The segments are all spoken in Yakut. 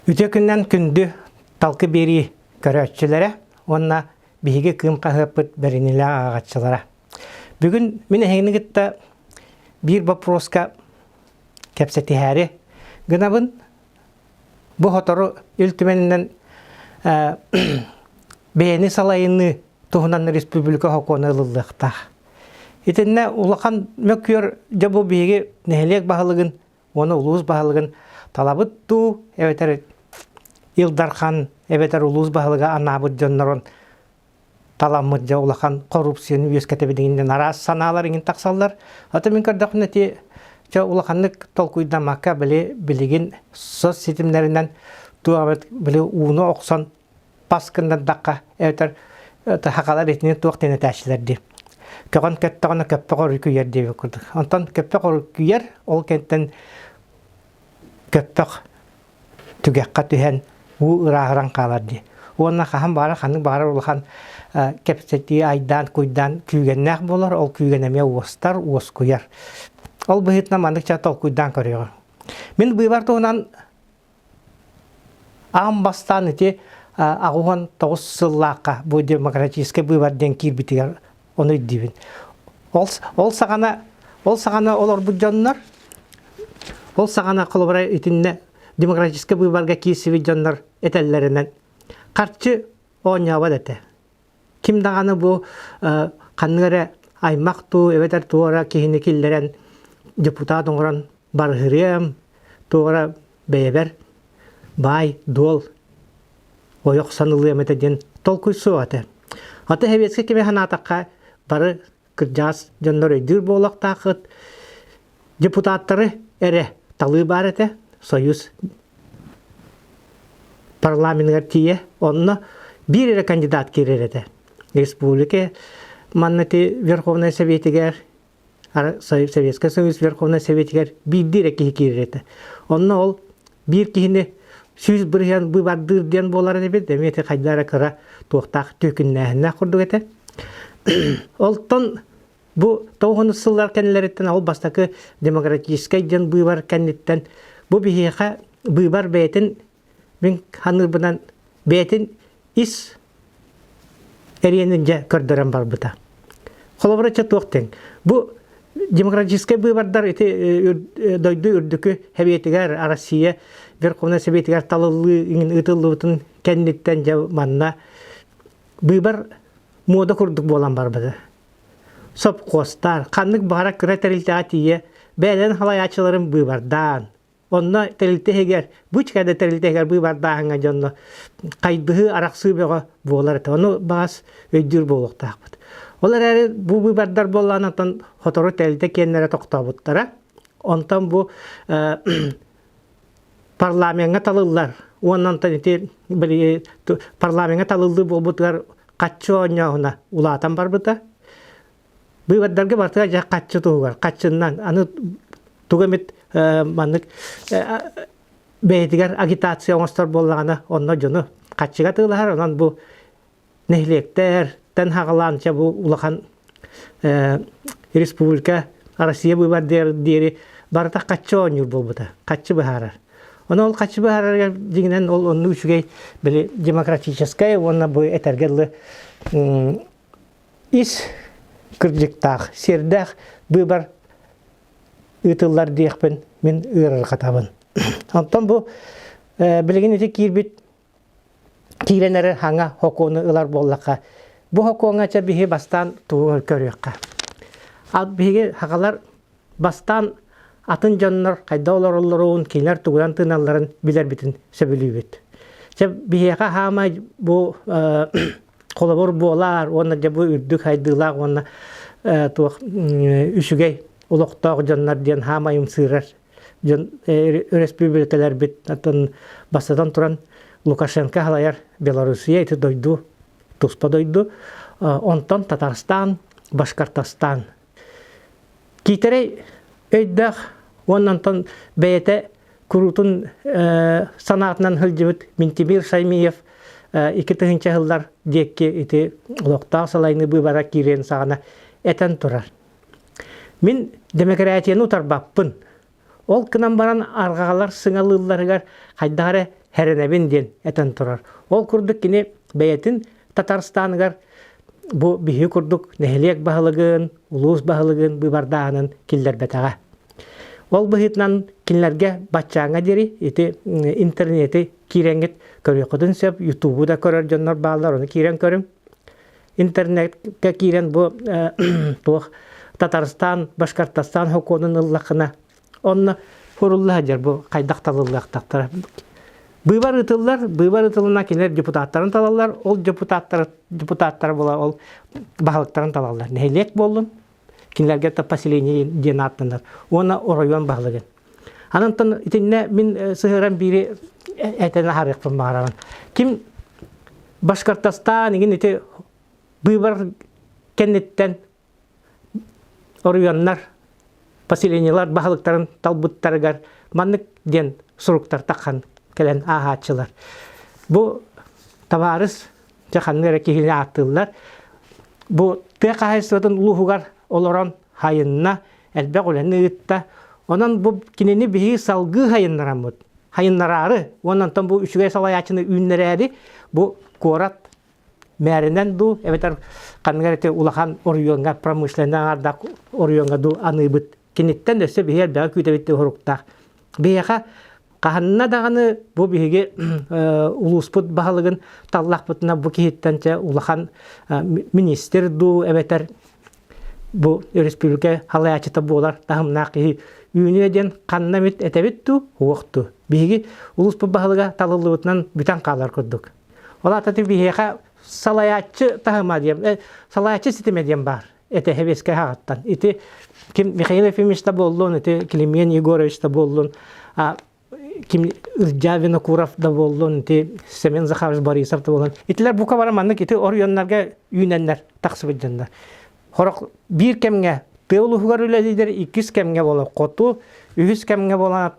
Үтүө күннэн күндү талкы биэрии көрөөччүлэрэ уонна биһиги Кыым хаһыаппыт бэриниилээх ааҕааччылара. Бүгүн мин эһигини кытта биир боппуруоска кэпсэтиһээри гынабын. Бу сотору Ил Түмэнинэн бэйэни салайыныы туһунан республика сокуона ылыллыахтаах. Итиннэ улахан мөккүөр дьэ бу биһиги нэһилиэк баһылыгын уонна улуус баһылыгын талабыт дуу эбэтэр Ил Дархан эбэтэр улуус баһылыга анаабыт дьоннорун таламмыт дьэ улахан коррупцияны үөскэтэбит иҥин араас санаалар иҥин тахсаллар. Ата мин көрдөхпүнэ ити чэ улаханнык толкуйдаммакка били билигин соцситимнэринэн туох эбит били ууну охсон пас гыннардахха эбэтэр хахалар итини туох диэн этээччилэр дии. Көҕөн көттөҕүнэ көппөх орүкүйэр диэбит курдук. Онтон көппөх орүкүйэр ол кэнтэн көппөх түгэххэ түһэн уу ырааһыран хаалар дии. Уонна хаһан баҕарар ханнык баҕарар улахан кэпсэтии айдаан куйдаан күүгэннээх буолар, ол күүгэн эмиэ уостар, уоскуйар. Ол быһыытынан маннык ча толкуйдаан көрүөҕүҥ. Мин быыбар туһунан аан бастаан ити 89 сыллаахха бу демократическай быыбар диэн киирбитигэр ону өйдүүбүн. Ол, ол саҕана ол саҕана олорбут дьоннор ол саҕана холобура итиннэ демократическай быыбарга киирсибит дьоннор этэллэринэн харчы оонньообот этэ. Ким даҕаны бу ханнык эрэ аймах дуу эбэтэр туора киһини киллэрэн депутат оҥорон барыһырыам, туора бэйэбэр баай дуол ойох санылыам этэ диэн толкуй суох этэ. Аты сэбиэскэй кэми санаатахха бары кырдьаҕас дьоннор өйдүүр буолуохтааххыт. Депутаттары эрэ талыы баар этэ. Союз парламеныгар тиийэ. Онно биир эрэ кандидат киирэр этэ. Республика манна ити Верховнай Советигэр Советскай Союз Верховнай Советигэр биирдии эрэ киһи киирэр этэ. Онно ол биир киһини 100% быыбардыыр диэн буолар эбит, эмиэ ити хайда эрэ кыра туохтаах түөкүннээһиннээх курдук этэ. Олтон бу тоҕус сыллар кэннилэриттэн ол бастакы демократическай диэн быыбар кэнниттэн бу биһиэхэ быыбар бэйэтин мин ханыырбынан бэйэтин ис эриэнин дьэ көрдөрөн барбыта. Холобура чэ туох тэҥ. Бу демократическай быыбардар ити дойду үрдүкү Сэбиэтигэр, Россия Верховнай Сэбиэтигэр талыллыы иҥин ыытыллыбытын кэнниттэн дьэ манна быыбар муода курдук буолан барбыта. Сопхуостар, ханнык баҕара кыра тэрилтэҕэ тиийэ бэйэлэрин халайааччыларын быыбардаан, Онно тэрилтэ иһигэр, бу да тэрилтэ иһигэр быыбардааһыҥҥа дьонно хайдыһыы, арахсыы бөҕө буолар этэ. Ону баҕас өйдүүр буолуохтаахпыт. Ол эрээри бу быыбардар буоллаҕына онтон сотору тэрилтэ киэннэрэ тохтообуттара. Онтон бу парламеҥҥа талыллар уонна онтон ити парламеҥҥа талыллыы буолбутугар хаччы оонньооһуна улаатан барбыта. Быыбардарга барытыгар дьэ хаччы туһугар, хаччыннан аны тугу эмит маннык бэйэтигэр агитация оҥостор буоллаҕына, онно дьону хаччыга атыылаһар, онон бу нэһилиэктэртэн хаҕалаан чэ бу улахан республика Россия быыбардыыр диэри барыта хаччы оонньуур буолбута, хаччы быһаарар. Онон ол хаччы быһаарарыгар дьиҥинэн ол оннук үчүгэй били демократическай уонна бу этэргэ дылы ис кырдьыктаах, сиэрдээх быыбар ыытыллар диэхпин мин ыарырҕатабын. Онтон бу билигин ити киирбит киирэн эрэр хаҥа хокуону ылар буоллахха, бу хокуоҥҥа чэ биһи бастаан тугу көрүөххэ. Ал биһиги хахалар бастаан атын дьоннор хайда олороллорун, кинилэр тугунан тыыналларын билэрбитин сөбүлүүбүт. Чэ биһиэхэ хаамай бу холобур буолар уонна дьэ бу үрдүк хайдыылаах уонна туох үчүгэй олохтоох дьоннор диэн хаамай ымсыырар дьон өрөспүүбүлүкэлэрбит атын бастатан туран Лукашенко халайар Белоруссия ити дойду туспа дойду онтон Татарстан Башкортостан Киитэрэй өйдөөх уонна онтон бэйэтэ куруутун санаатынан сылдьыбыт Минтимир Шаймиев 2000 сыллар диэки ити олохтоох салайыныы быыбара киириэн саҕана этэн турар. Мин дэмэкирээтийэни утарбаппын. Ол гынан баран арҕаҕалар сыҥалыылларыгар хайдах эрэ хэрэнэбин диэн этэн турар. Ол курдук кини бэйэтин Татарстаныгар бу биһиги курдук нэһилиэк баһылыгын, улуус баһылыгын быыбардааһынын киллэрбэтэҕэ. Ол быһыытынан кинилэргэ баччааҥҥа диэри ити интернети киирэҥҥит көрүөххүтүн сөп, ютубу да көрөр дьоннор бааллар, ону киирэн көрүҥ. Интернеккэ киирэн бу туох Татарстан, Башкортостан сокуонун ыллаххына, онно хурулла сылдьар бу хайдах талыллыахтахтара. Быыбар ыытыллар, быыбар ыытылына кинилэр депутаттарын талаллар, ол депутаттар депутаттар була ол баһылыктарын талаллар. Нэһилиэк буоллун, кинилэргэ это поселение диэн ааттанар уонна оройуон баһылыгын. Анантан итиннэ мин сыһыаран биири этэн аһарыахпын баҕарабын. Ким Башкортостан игин ити быыбар кэнниттэн оройуоннар, поселениелар баһылыктарын талбыттарыгар маннык диэн суруктар таххан кэлэн ааһааччылар. Бу табаарыс дьэ ханнык эрэ киһини ааттыыллар. Бу тыа хаһаайыстыбатын улууһугар олорон хайынна, элбэх үлэни ыытта. Онон бу кинини биһиги салгыы хайыннараммыт. Хайыннараары уонна онтон бу үчүгэй салайааччыны үүннэрээри бу куорат мээринэн дуу эбэтэр ханнык эрэ улахан оройуоҥҥа промышленнай аҥаардаах оройуоҥҥа дуу аныыбыт. Киниттэн өссө биһиги элбэҕи күүтэбит диэн соруктаах. Биһиэхэ хаһанна даҕаны бу биһиги улууспут баһылыгын таллахпытына бу киһиттэн чэ улахан министр дуу эбэтэр бу өрөспүүбүлүкэ салайааччыта буолар таһымнаах киһи үүнүө диэн ханна эмит этэбит дуу, суох дуу. Биһиги улууспут баһылыга талыллыбытынан бүтэн хаалар курдук. Ол аата биһиэхэ салайааччы таһыма диэн, салайааччы ситимэ диэн баар этэ сэбиэскэй хаҕыттан. Ити ким Михаил Ефимович да буоллун, ити Климент Егорович да буоллун, ким Ылдьаа Винокуров да буоллун, ити Семен Захарович Борисов да буоллун. Итилэр бука бары маннык ити оройуоннарга үүнэннэр тахсыбыт дьоннор. Хорох биир кэмҥэ тыа улууһугар үлэлиилэр, иккис кэмҥэ буолан хоту, үһүс кэмҥэ буолан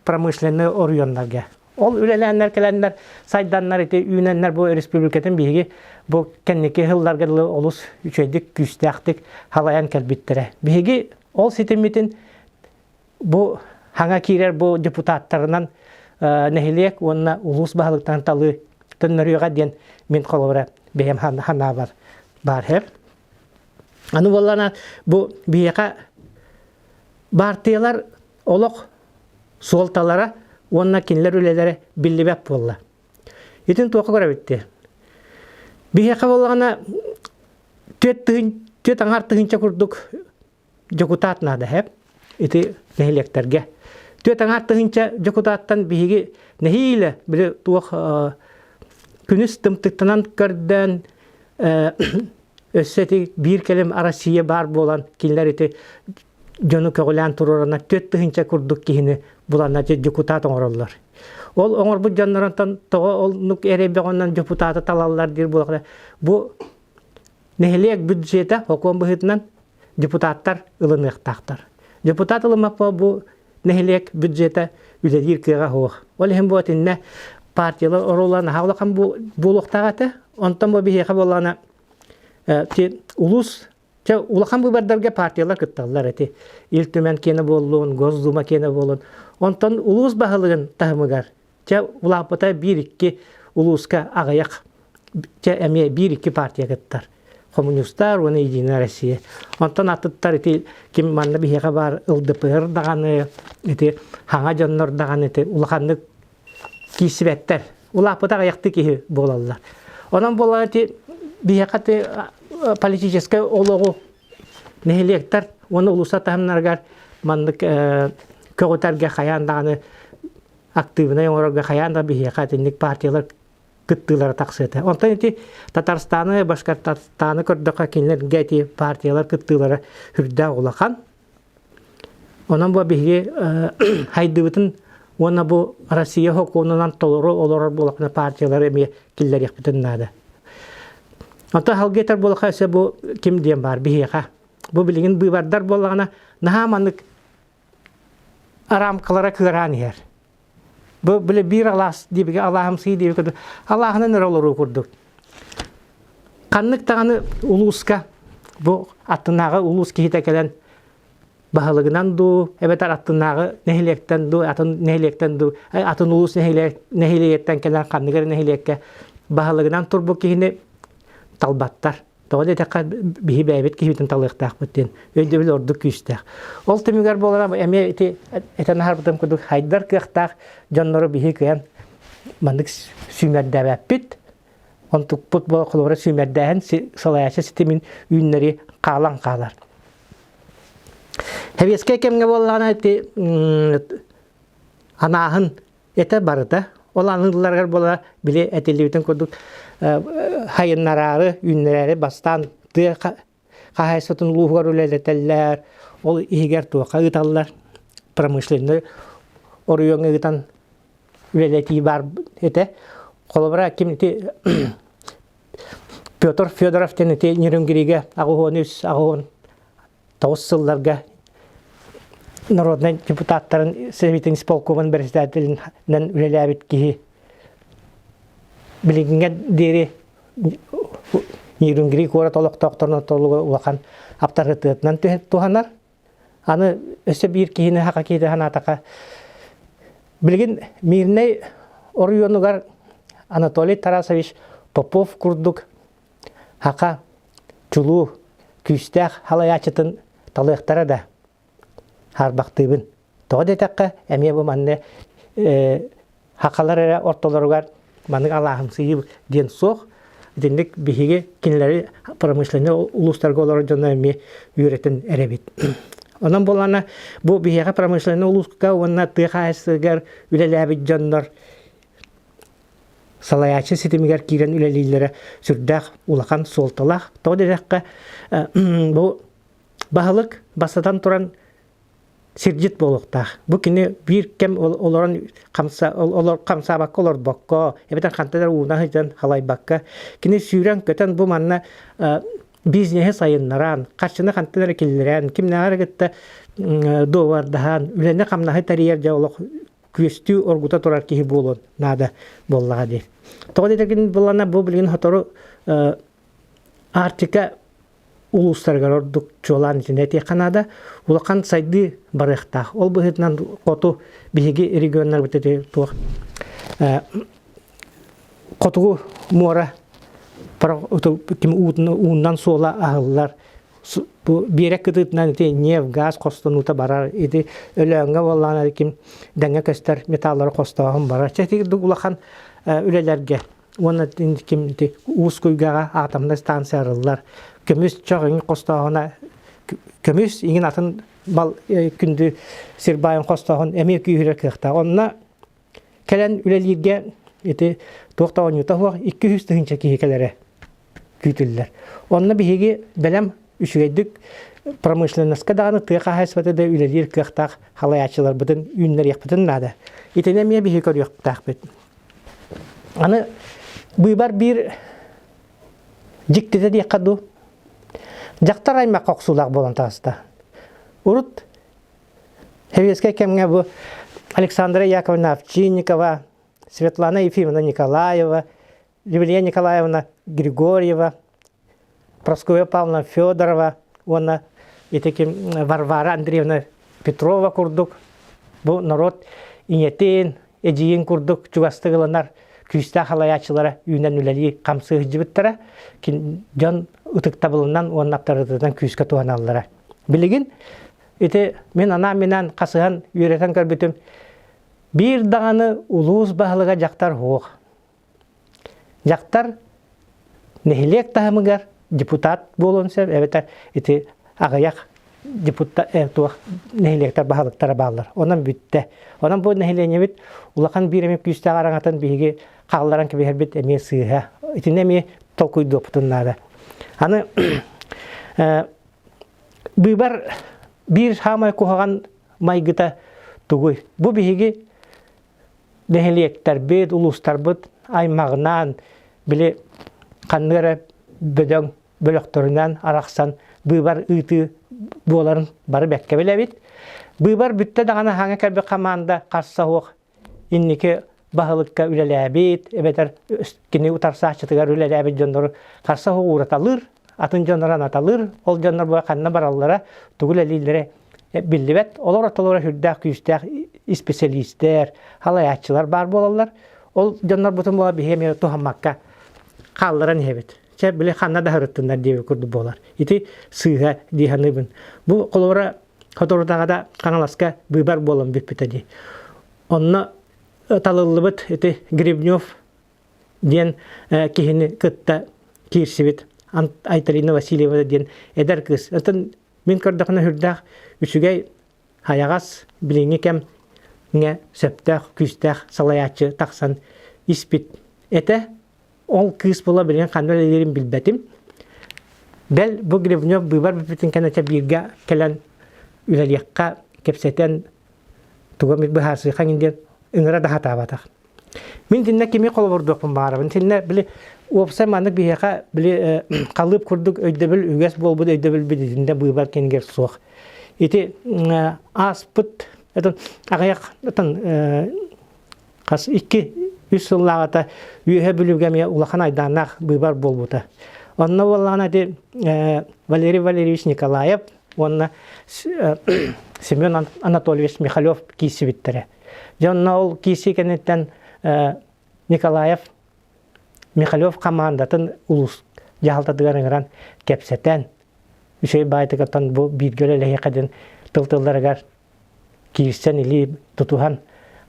промышленнай оройуоннарга. Ол үлэлээннэр кэлэннэр, сайданнар ити үүнэннэр бу республикатын биһиги бу кэнники сылларга дылы олус үчүгэйдик, күүстээхтик халайан кэлбиттэрэ. Биһиги ол ситиммитин бу хаҥа киирэр бу депутаттарынан нэһилиэк уонна улуус баһылыктарын талыы төннөрүөҕэ диэн мин холобура бэйэм ханаабар баар һэр. Аны буоллана бу биһиэхэ баартыйалар олох суолталара уонна кинилэр үлэлэрэ биллибэт буолла. Итин туохха көрөбүт дии. Биһиэхэ буоллаҕына түөрт аҥаар тыһыынча курдук дьокутаат наада һэп ити нэһилиэктэргэ. 4,5 дьокутааттан биһиги нэһиилэ били туох күнүс тымтыктанан көрдөөн өссө ити биир кэлим Россия баар буолан кинилэр ити дьону көҕүлээн туруораннар 4000 курдук киһини буланнар дьокутаат оҥороллор. Ол оҥорбут дьоннорунтан тоҕо оннук эрэй бөҕөнөн дьокутааты талаллар диир буоллахха бу нэһилиэк бюджета сокуон быһыытынан депутаттар ылыныахтаахтар. Депутат ылыммаппа бу нэһилиэк бюджета үлэлиир кыаҕа суох. Ол иһин бу итиннэ партиялар оруола наһаа улахан буолуохтаах этэ. Онтон бу биһиэхэ буоллаҕына улуус Чэ, улахан быыбардарга партиялар кытталлар эти. Ил Түмэн киэнэ буоллун, Госдума киэнэ буоллун. Онтон улуус баһылыгын таһымыгар чэ, улааппыта биир-икки улууска аҕыйах чэ, эмиэ биир-икки партия кыттар. Коммунистар уонна Единая Россия. Онтон атыттар ити ким манна биһиэхэ баар ЛДПР даҕаны, ити хаҥа дьоннор даҕаны ити улаханнык киирсибэттэр. Улааппыта аҕыйахтыы киһи буолаллар. Онон буолан ити биһиэхэ ити политическай олоҕу нэһилиэктэр уонна улууста таһымнарыгар маннык көҕүтэргэ хайаан даҕаны актыыбынай оҥорорго хайаан да биһиэхэ итинник партиялар кыттыылара тахсыа этэ. Онтон ити Татарстаны, Башкортостаны көрдөххө кинилэргэ ити партиялар кыттыылара сүрдээх улахан. Онон бу биһиги хайдыбытын уонна бу Россия сокуонунан толору олорор буолахпына партиялары эмиэ киллэриэхпитин наада. Онтон халгы этэр буоллахха өссө бу ким диэн баар биһиэхэ. Бу билигин быыбардар буоллаҕына наһаа маннык арамкалара кыараан иһэр. Бу били биир алаас диэбигэ алааһымсыы диэбит курдук алааһынан эрэ олоруу курдук. Ханнык даҕаны улууска бу аттынааҕы улуус киһитэ кэлэн. Баһылыгынан дуу, эбэтэр аттынааҕы нэһилиэктэн дуу, атын нэһилиэктэн дуу, атын улуус нэһилиэгиттэн кэлэн ханнык эрэ нэһилиэккэ баһылыгынан турбут киһини талбаттар. Тоҕо диэтэххэ, биһи бэйэбит киһибитин талыахтаахпыт диэн өйдөбүл ордук күүстээх. Ол түмүгэр буолара эмиэ ити этэн аһарбытым курдук хайдар кыахтаах дьоннору биһи кыайан маннык сүүмэрдээбэппит. Онтукпут буола холобура сүүмэрдээһин салайааччы ситимин үүннэри хаалан хаалар. Сэбиэскэй кэмҥэ буоллаҕына ити анааһын этэ барыта. Ол аныылларыгар буола били этиллибитин курдук хайыннараары, үүннэрээри бастаан тыа хаһаайыстыбатын улууһугар үлэлэтэллэр, ол иһигэр туохха ыыталлар, промышленнай оройуоҥҥа ыытан үлэлэтии баар этэ. Холобура, ким ити Петр Федоров диэн ити Нерюнгригэ 83 89 сылларга народнай депутаттарын Советын исполкомун председателинэн үлэлээбит киһи билиҥҥэ диэри Нерюнгри куорат олохтоохторун ортолугар улахан аптарытыатынан туһанар. Аны өссө биир киһини хака киһи санаатаха билигин Мирнэй оройуонугар Анатолий Тарасович Попов курдук хака чулуу күүстээх халайааччытын талыахтара да хаарбахтыыбын. Тоҕо диэтэххэ, эмиэ бу манна хахалар эрэ ортолоругар маннык алааһымсыйыы диэн суох. Итинник биһиги кинилэри промышленнай улуустарга олорор дьону эмиэ үөрэтэн эрэбит. Онон буоллаҕына бу биһиэхэ промышленнай улууска уонна тыа хаһаайыстыбатыгар үлэлээбит дьоннор салайааччы ситимигэр киирэн үлэлииллэрэ сүрдээх улахан суолталаах. Тоҕо диэтэххэ, бу баһылык бастатан туран сирдьит буолуохтаах. Бу кини биир кэм олорон хамса, олор, хамсаабакка олорбокко, эбэтэр хантан эрэ ууна сылдьан халайбакка, кини сүүрэн-көтөн бу манна бизнеһи сайыннаран, харчыны хантан эрэ киллэрэн, кимнээҕэр кытта дуобардаһан, үлэни-хамнаһы тэрийэр дьэ олох күөстүү оргута турар киһи буолуон наада буоллаҕа дии. Тоҕо диэтэргин буллана бу билигин сотору Арктика улуустарыгар ордук чуолаан итиннэ этиэххэ наада, улахан сайдыы барыахтаах. Ол быһыытынан хоту биһиги регионнарбыт ити туох хотугу муора ким ууннан суола аһыллар бу биэрэк кытыытынан ити нефть, газ хостонуута барар, ити Өлөөҥҥө буоллаҕына ким дэҥҥэ көстөр металлары хостооһун барар. Чэ ити улахан үлэлэргэ уонна ким ити Уус Куйгаҕа атомнай станция арыллар. Көмүс чох иҥин хостооһуна көмүс иҥин атын мал күндү сир баайын хостооһун эмиэ күүһүрэр кыахтаах. Онно кэлэн үлэлииргэ ити туох да оонньуута суох 200 тыһыынча киһи кэлэрэ күүтүллэр. Онно биһиги бэлэм үчүгэйдик промышленноска даҕаны тыа хаһаайыстыбата да үлэлиир кыахтаах халайааччыларбытын үүннэриэхпитин наада. Итини эмиэ биһиги көрүөхтээхпит. Аны быыбар биир дьиктитэ диэххэ дуу, дьахтар аймахха охсуулаах буолан таҕыста. Урут Сэбиэскэй кэмҥэ бу Александра Яковлевна Овчинникова, Светлана Ефимовна Николаева, Юлия Николаевна Григорьева, Прасковья Павловна Федорова уонна ити ким Варвара Андреевна Петрова курдук бу норуот ийэтин, эдьиийин курдук чугастык ылынар күүстээх халайааччылара үүнэн үлэлии хамсыы сылдьыбыттара, дьон ытыктабылынан уонна аптарытынан күүскэ туһаналлара. Билигин ити мин анаан-минээн хасыһан үөрэтэн көрбүтүм, биир даҕаны улуус баһылыга дьахтар суох. Дьахтар нэһилиэк таһымыгар депутат буолуон сөп эбэтэр ити аҕыйах депутат туох нэһилиэктэр баһылыктара бааллар. Онон бүттэ. Онон бу нэһилиэнньэбит улахан биир эмэ күүстээх араҥатын биһиги хаалларан кэбиһэрбит эмиэ сыыһа. Итини эмиэ толкуйдуохпутун наада. Аны быыбар биир саамай куһаҕан майгыта тугуй? Бу биһиги нэһилиэктэрбит, улуустарбыт аймаҕынаан били ханнык эрэ бөдөҥ бөлөхтөрүнэн арахсан быыбар ыытыы буоларын бары бэккэ билэбит. Быыбар бүттэ даҕаны хаҥа кэлбит хамаанда харса суох инники баһылыкка үлэлээбит эбэтэр кини утарсааччытыгар үлэлээбит дьоннору харса суох уураталыыр, атын дьоннору анаталыыр, ол дьоннор бу ханна бараллара, тугу үлэлииллэрэ. биллибэт. Олор ортолоро сүрдээх күүстээх исписэлиистэр, халайааччылар баар буолаллар. Ол дьоннорбутун буола биһиги эмиэ туһаммакка хаалларан иһэбит. Чэ, били ханна да сырыттыннар диэбит курдук буолар. Ити сыыһа дии саныыбын. Бу холобура соторутааҕы да Хаҥаласка быыбар буолан бүппүтэ дии. Онно талыллыбыт ити Гребнев диэн киһини кытта киирсибит Айталина Васильева диэн эдэр кыыс. Оттон мин көрдөхүнэ сүрдээх үчүгэй хайаҕас билиҥҥи кэмҥэ сөптөөх күүстээх салайааччы тахсан испит этэ. Ол кыыс була билигин ханна үлэлиирин билбэтим. Бэл бу Гребнев быыбар бүппүтүн кэннэ бииргэ кэлэн үлэлиэххэ кэпсэтэн тугу эмит быһаарсыахха диэн ыҥыра да сатаабатах. Мин итиннэ кими холобурдуохпун баҕарабын. Итиннэ били уопсай маннык биһиэхэ били халыып курдук өйдөбүл үгэс буолбут өйдөбүлбүт итиннэ быыбар кэмигэр суох. Ити ааспыт аҕыйах хас 2-3 сыллааҕыта Үөһэ Бүлүүгэ эмиэ улахан айдааннаах быыбар буолбута. Онно буоллаҕына ити Валерий Валерьевич Николаев уонна Семен Анатольевич Михалев киирсибиттэрэ. Дьэ онно ол киирсии кэнниттэн Николаев Михалев хамаандатын улуус дьаһалтатыгар ыҥыран кэпсэтэн, үчүгэй баайтыгыттан бу бииргэ үлэлэһиэххэ диэн тыл-тылларыгар киирсэн илии тутуһан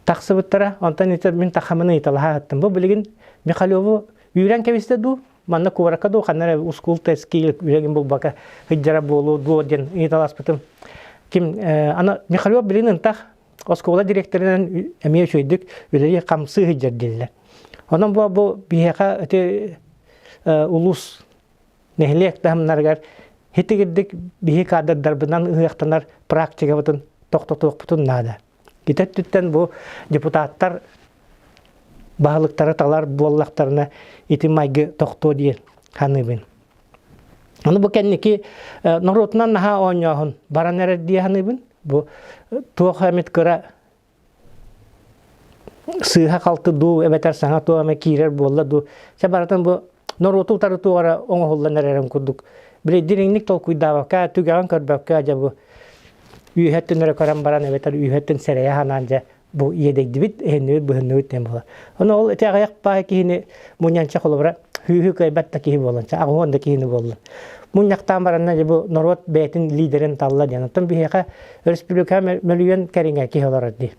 тахсыбыттара. Онтон ити мин тахамын ыйыталаһа сыттым. Бу билигин Михалеву үүрэн кэбистэ дуу, манна куоракка дуу, ханна эрэ ускул тэскиил үлэгин булбакка сылдьара буолуо дуо диэн ыйыталаспытым. Ким ана Михалев билигин ынтах оскуола директорынан эмиэ үчүгэйдик үлэлии хамсыы сылдьар дииллэр. Онон бу бу биһиэхэ ити улуус нэһилиэк таһымнарыгар итигирдик биһи кадрдарбынан ыһыахтанар практикабытын тохтотуохпутун наада. Ити өттүттэн бу депутаттар баһылыктары талар буоллахтарына ити майгы тохтуо диэн саныыбын. Аны бу кэнники норуотунан наһаа оонньооһун баран эрэр дии саныыбын. Бу туох эмит кыра сыыһа-халты дуу эбэтэр саҥа туох эмэ киирэр буолла дуу чэ барытын бу норуоту утары туох эрэ оҥоһуллан эрэрин курдук били дириҥник толкуйдаабакка түгэҕин көрбөккө дьэ бу үөһэттэн эрэ көрөн баран эбэтэр үөһэттэн сэрэйэ санаан дьэ бу иэдэйдибит эһиннибит быһынныбыт диэн буолар ону ол ити аҕыйах баай киһини мунньанча холобура сүүһү кыайбат да киһи буолан 80 да киһини буолла мунньахтаан баранна дьэ бу норуот бэйэтин лидерин талла диэн оттон биһиэхэ Өрөспүүбүлүкэ мөлүйүөн кэриҥэ киһи олорор дии.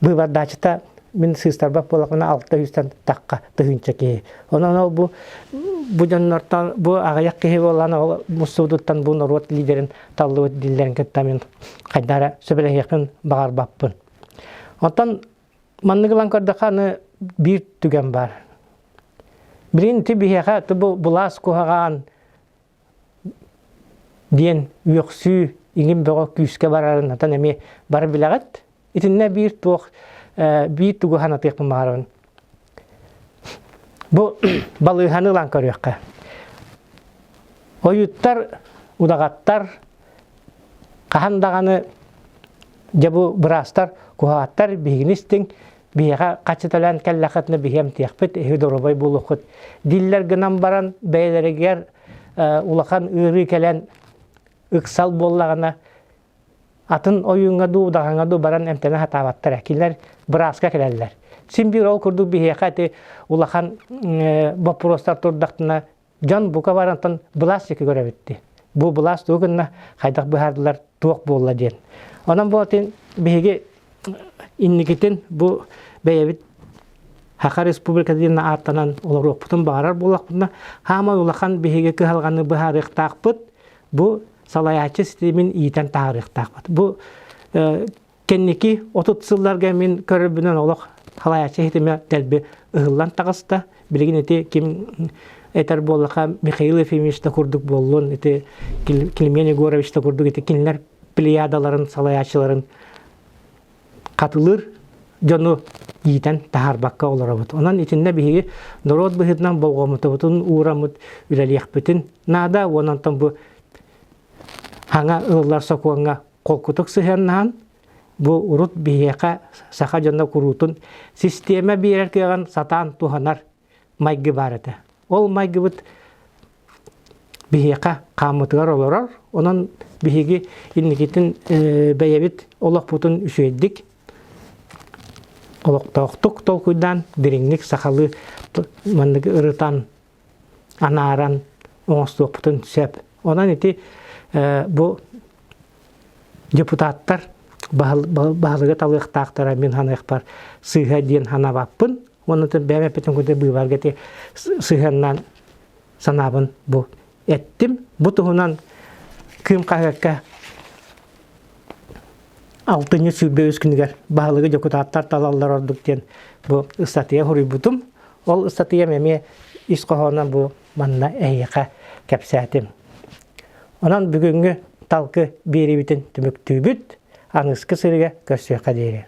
Быыбардааччыта мин сыыстарбат буоллахпына 600-тан тахха тыһыынча киһи. Онон ол бу бу дьоннортон бу аҕыйах киһи буоллаҕына ол мустубутуттан бу норуот лидерин таллыбыт дииллэрин кытта мин хайдах эрэ сөбүлэһиэхпин баҕарбаппын. Оттон маннык ылан көрдөххө аны биир түгэн баар. Билигин ити биһиэхэ бу былаас куһаҕан диэн үөхсүү иҥин бөҕө күүскэ барарын атын эмиэ бары билэҕит. Итиннэ биир туох биир тугу санатыахпын баҕарабын. Бу балыыһаны ылан көрүөххэ. Ойуттар, удаҕаттар хаһан даҕаны дьэ бу быраастар куһаҕаттар биһигини истиҥ, биһиэхэ хаччыталаан кэллэххитинэ биһи эмтиэхпит, эһиги доруобай буолуоххут дииллэр гынан баран бэйэлэригэр улахан ыарыы кэлэн ыксал буоллаҕына атын ойууҥҥа дуу, удаҕаҥҥа дуу баран эмтэнэ сатаабаттар. Кинилэр бырааска кэлэллэр. Син биир ол курдук биһиэхэ ити улахан боппуруостар турдахтына Дьон бука барантан былаас диэки көрөбүт дии. Бу былаас тугу гынна, хайдах быһаардылар, туох буолла диэн. Онон буолатын биһиги инникитин бу бэйэбит Саха Республиката диэн ааттанан олоруохпутун баҕарар буоллахпытына, хаамай улахан биһиги кыһалҕаны быһаарыахтаахпыт, бу салайааччы ситимин иитэн таһаарыахтаахпыт. Бу Кэнники 30 сылларга мин көрөрбүнэн олох халайааччы ситимэ дэлби ыһыллан таҕыста. Билигин ити ким этэр буоллаха Михаил Ефимович да курдук буоллун, ити Климент Егорович да курдук ити кинилэр плеядаларын салайааччыларын хатылыыр дьону иитэн таһаарбакка олоробут. Онон итиннэ биһиги норуот быһыытынан болҕомтобутун уураммыт үлэлиэхпитин наада. Уонна онтон бу хаҥа ылыллар сокуоҥҥа холкутук сыһыаннаһан, бу урут биһиэхэ саха дьоно куруутун систиэмэ биэрэр кыаҕын сатаан туһанар майгы баар этэ. Ол майгыбыт биһиэхэ хааммытыгар олорор. Онон биһиги инникитин бэйэбит олохпутун үчүгэйдик олохтоохтук толкуйдаан, дириҥник сахалыы маннык ырытан, анааран оҥостуохпутун сөп. Онон ити бу депутаттар баһылыгы талыахтаахтара мин саныахпар сыыһа диэн санаабаппын. Уонна бэйэм эппитим курдук быыбарга ити сыһыаннаан санаабын бу эттим. Бу туһунан Кыым хаһыакка алтынньы 23 күнүгэр баһылыгы дьокутааттар талаллар ордук диэн бу ыстатыйа суруйбутум. Ол ыстатыйам эмиэ ис хоһооно бу манна эһиэхэ кэпсээтим. Онон бүгүҥҥү талкы биэриибитин түмүктүүбүт. Аныгыскы сырыыга көрсүөххэ диэри.